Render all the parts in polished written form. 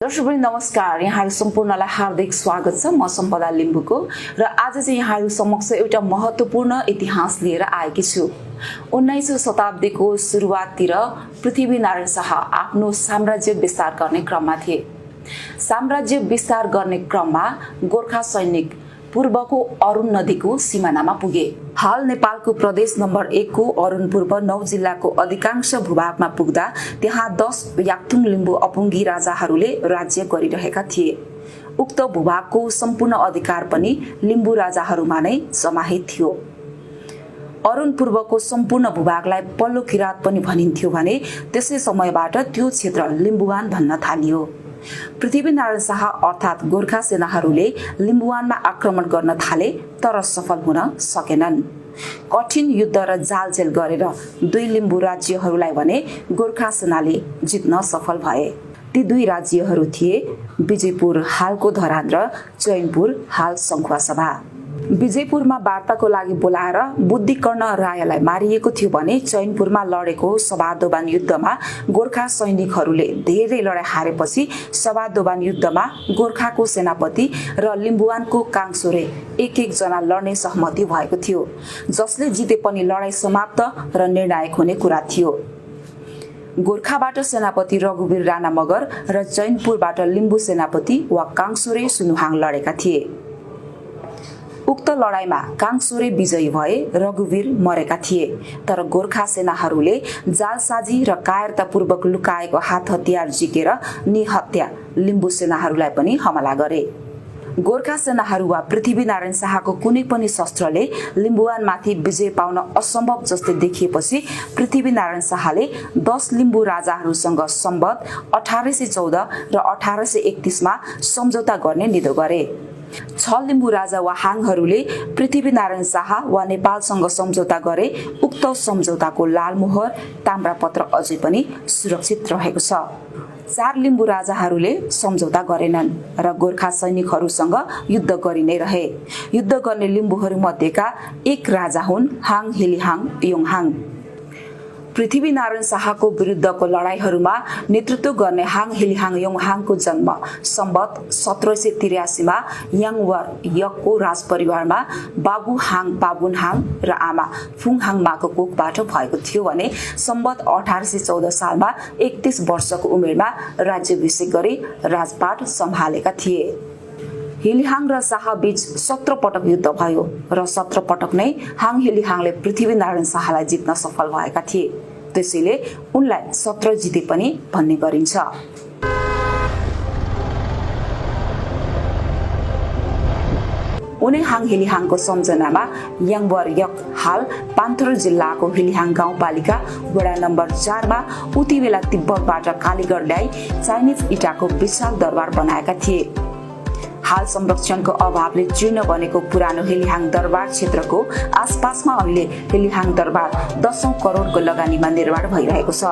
दर्शकवृन्द नमस्कार, यहाँहरू सम्पूर्णलाई हार्दिक स्वागत छ। म सम्पदा लिम्बुको र आज चाहिँ यहाँहरू समक्ष एउटा महत्त्वपूर्ण इतिहास लिएर आएकी छु। 19औं शताब्दीको सुरुवाततिर पृथ्वीनारायण शाह आफ्नो साम्राज्य विस्तार गर्ने क्रममा थिए। साम्राज्य विस्तार गर्ने क्रममा गोर्खा सैनिक पूर्वको अरुण नदीको सिमानामा पुगे। हाल नेपालको प्रदेश नम्बर 1 को अरुण पूर्व 9 जिल्लाको अधिकांश भूभागमा पुग्दा त्यहाँ 10 याक्थुङ लिम्बू अपुङ्गी राजाहरूले राज्य गरिरहेका थिए। उक्त भूभागको सम्पूर्ण अधिकार पनि लिम्बू राजाहरूमा नै समाहित थियो। अरुण पूर्वको सम्पूर्ण भूभागलाई पल्लो किरात पनि भनिन्थ्यो भने त्यसै समयबाट त्यो क्षेत्र लिम्बुवान भन्न थालियो। पृथ्वीनारायण शाह अर्थात् गोर्खा सेनाहरूले लिम्बुवानमा आक्रमण गर्न थाले तर सफल हुन सकेनन्। कठिन युद्ध र जालझेल गरेर दुई लिम्बू राज्यहरूलाई भने गोर्खा सेनाले जित्न सफल भए। ती दुई राज्यहरू थिए विजयपुर हालको धरान र चैनपुर हाल सङ्खुवासभा। विजयपुरमा वार्ताको लागि बोलाएर बुद्धिकर्ण रायलाई मारिएको थियो भने चैनपुरमा लडेको सभादोबान युद्धमा गोर्खा सैनिकहरूले धेरै लडाईँ हारेपछि सभादोबान युद्धमा गोर्खाको सेनापति र लिम्बुवानको काङसोरे एक जना लड्ने सहमति भएको थियो, जसले जिते पनि लडाईँ समाप्त र निर्णायक हुने कुरा थियो। गोर्खाबाट सेनापति रघुवीर राणा मगर र चैनपुरबाट लिम्बू सेनापति वा काङसोरे सुनुहाङ लडेका थिए। उक्त लडाईँमा काङसोरे विजयी भए, रघुवीर मरेका थिए। तर गोर्खा सेनाहरूले जालसाजी र कायरतापूर्वक लुकाएको हात हतियार झिकेर निहत्या लिम्बू सेनाहरूलाई पनि हमला गरे। गोर्खा सेनाहरू वा पृथ्वीनारायण शाहको कुनै पनि शस्त्रले लिम्बुवानमाथि विजय पाउन असम्भव जस्तै देखिएपछि पृथ्वीनारायण शाहले 10 लिम्बू राजाहरूसँग सम्वत 1814 र 1831 मा सम्झौता गर्ने निधो गरे। 6 लिम्बू राजा वा हाङहरूले पृथ्वीनारायण शाह वा नेपालसँग सम्झौता गरे। उक्त सम्झौताको लालमोहर ताम्रपत्र अझै पनि सुरक्षित रहेको छ। 4 लिम्बू राजाहरूले सम्झौता गरेनन् र गोर्खा सैनिकहरूसँग युद्ध गरि नै रहे। युद्ध गर्ने लिम्बूहरू मध्येका एक राजा हुन् हाङ हिलिहाङ योङहाङ। पृथ्वीनारायण शाहको विरुद्धको लडाईँहरूमा नेतृत्व गर्ने हाङ हिलिहाङ योङहाङको जन्म सम्वत 1783 मा याङवर यकको राजपरिवारमा बाबु हाङ बाबुन हाङ र आमा फुङ हाङ माको कोखबाट भएको थियो भने सम्वत 1814 सालमा 31 वर्षको उमेरमा राज्याभिषेक गरी राजपाट सम्हालेका थिए। हिलिहाङ र शाह बीच 17 पटक युद्ध भयो र 17 पटक नै हाङ हिलिहाङले पृथ्वीनारायण शाहलाई जित्न सफल भएका थिए। त्यसैले उनलाई 17 जिते पनि भन्ने गरिन्छ। उनी हाङ हिलिहाङको सम्झनामा याङवर यक हाल पान्थर जिल्लाको हिलिहाङ गाउँपालिका वडा नम्बर 4 मा उति बेला तिब्बतबाट कालीगढ ल्याई चाइनिज इटाको विशाल दरबार बनाएका थिए। हाल संरक्षणको अभावले जीर्ण बनेको पुरानो हिलिहाङ दरबार क्षेत्रको आसपासमा अहिले हिलिहाङ दरबार 10 करोडको लगानीमा निर्माण भइरहेको छ।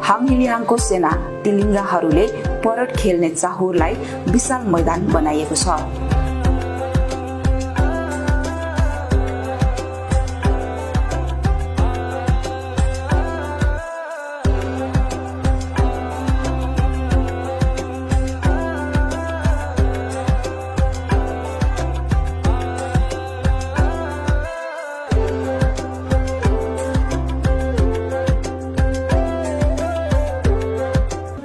हाङ हिलिहाङको सेना तिलिङ्गाहरूले परेड खेल्ने चाहुरलाई विशाल मैदान बनाइएको छ।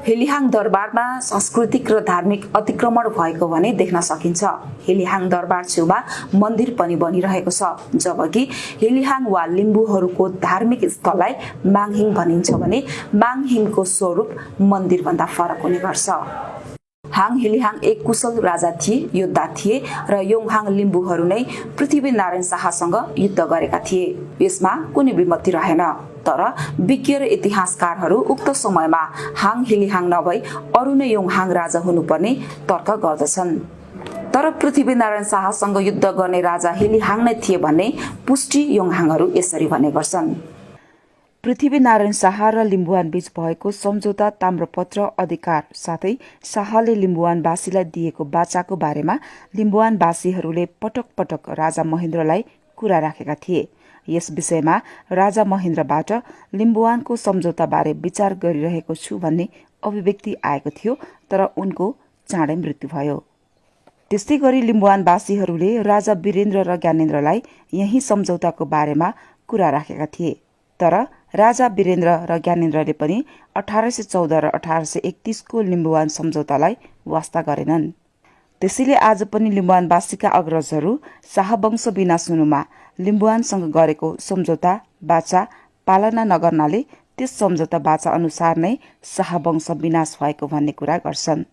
हिलिहाङ दरबारमा सांस्कृतिक र धार्मिक अतिक्रमण भएको भने देख्न सकिन्छ। हिलिहाङ दरबार छेउमा मन्दिर पनि बनिरहेको छ, जबकि हिलिहाङ वा लिम्बूहरूको धार्मिक स्थललाई माङहिङ भनिन्छ भने माङहिङको स्वरूप मन्दिरभन्दा फरक हुने गर्छ। हाङ हिलिहाङ एक कुशल राजा थिए, योद्धा थिए र योङहाङ लिम्बूहरू नै पृथ्वीनारायण शाहसँग युद्ध गरेका थिए। यसमा कुनै विमति रहेन। तर विज्ञ र इतिहासकारहरू उक्त समयमा हाङ हिलिहाङ नभई अरू नै योङहाङ राजा हुनुपर्ने तर्क गर्दछन्। तर पृथ्वीनारायण शाहसँग युद्ध गर्ने राजा हिलिहाङ नै थिए भन्ने पुष्टि योङहाङहरू यसरी भने गर्छन्। पृथ्वीनारायण शाह र लिम्बुवान बीच भएको सम्झौता ताम्रपत्र अधिकार साथै शाहले लिम्बुवानवासीलाई दिएको बाचाको बारेमा लिम्बुवानवासीहरूले पटक पटक राजा महेन्द्रलाई कुरा राखेका थिए। यस विषयमा राजा महेन्द्रबाट लिम्बुवानको सम्झौताबारे विचार गरिरहेको छु भन्ने अभिव्यक्ति आएको थियो, तर उनको चाँडै मृत्यु भयो। त्यस्तै गरी लिम्बुवानवासीहरूले राजा वीरेन्द्र र ज्ञानेन्द्रलाई यही सम्झौताको बारेमा कुरा राखेका थिए, तर राजा वीरेन्द्र र ज्ञानेन्द्रले पनि 1814 र 1831 को लिम्बुवान सम्झौतालाई वास्ता गरेनन्। त्यसैले आज पनि लिम्बुवानवासीका अग्रजहरू शाहवंश विनाश हुनुमा लिम्बुवानसँग गरेको सम्झौता बाचा पालना नगर्नाले त्यस सम्झौता बाचा अनुसार नै शाहवंश विनाश भएको भन्ने कुरा गर्छन्।